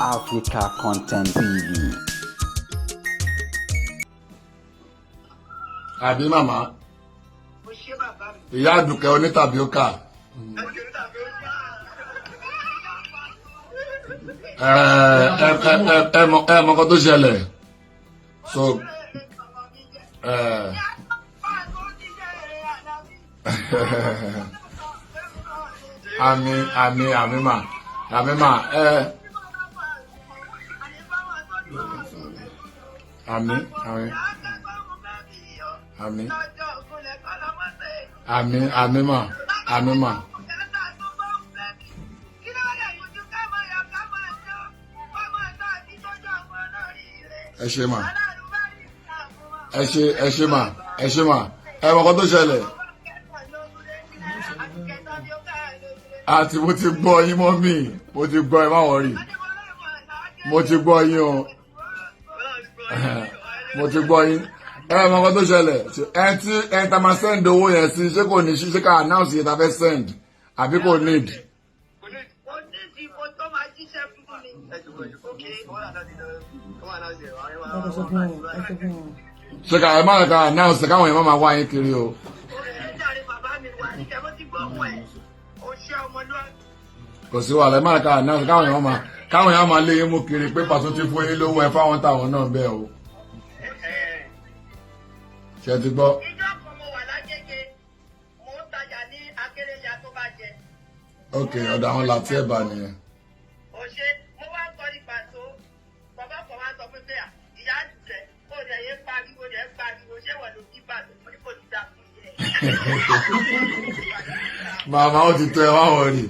Africa Content TV. Àbí màmá Mo ṣe bàbá mi. Ìyá Àdùkẹ́ onítàbí ó kà. Ẹ ẹ ẹ ẹ mọ nǹkan tó ṣẹlẹ̀. So ẹ àmì àmì àmì mà àmì mà ẹ àmì àmì àmì àmì àmì mà àmì mà. Ẹ ṣe mà, ẹ ṣe, ẹ ṣe mà, ẹ ṣe mà. Ẹ mọ nǹkan tó ṣẹlẹ̀. Àti mo ti gbọ́ yín mọ́ mi, mo ti gbọ́, ẹ má wọrí, mo ti gbọ́ yín o, mo ti gbọ́ yín. Ẹ mọ nǹkan tó ṣẹlẹ̀. Ẹ tí ẹ ta máa send owó yẹn sí, ṣé kò ní ṣe ká announce yẹn ta fẹ́ send àbí kò need? Ṣé ká ẹ má ká announce káwọn yẹn má máa wá yín kiri o? Kò sí wàhálà, ẹ má ká announce káwọn yẹn máa lé yín mú kiri pé pàtó ti fún yín lówó ẹ fáwọn táwọn náà bẹ́ẹ̀ o. Ṣe ti gbọ́? Ìjọ kan mo wà lágége, mò ń tajà ní Akérèyà tó bá jẹ. Ok, ọ̀dọ̀ àwọn làtí ẹ̀bà nìyẹn. Ò ṣe, mo wá ń kọrin pàtó, bàbá kan wá sọ fún mi pé à, ìyá jẹ kó dẹ̀ yé pariwo dẹ̀ pariwo, ṣé wọ́n ló kí pàtó? Mo ní kò ní dá fún yẹ. Màmá, ó ti tó, ẹ wá wọrí.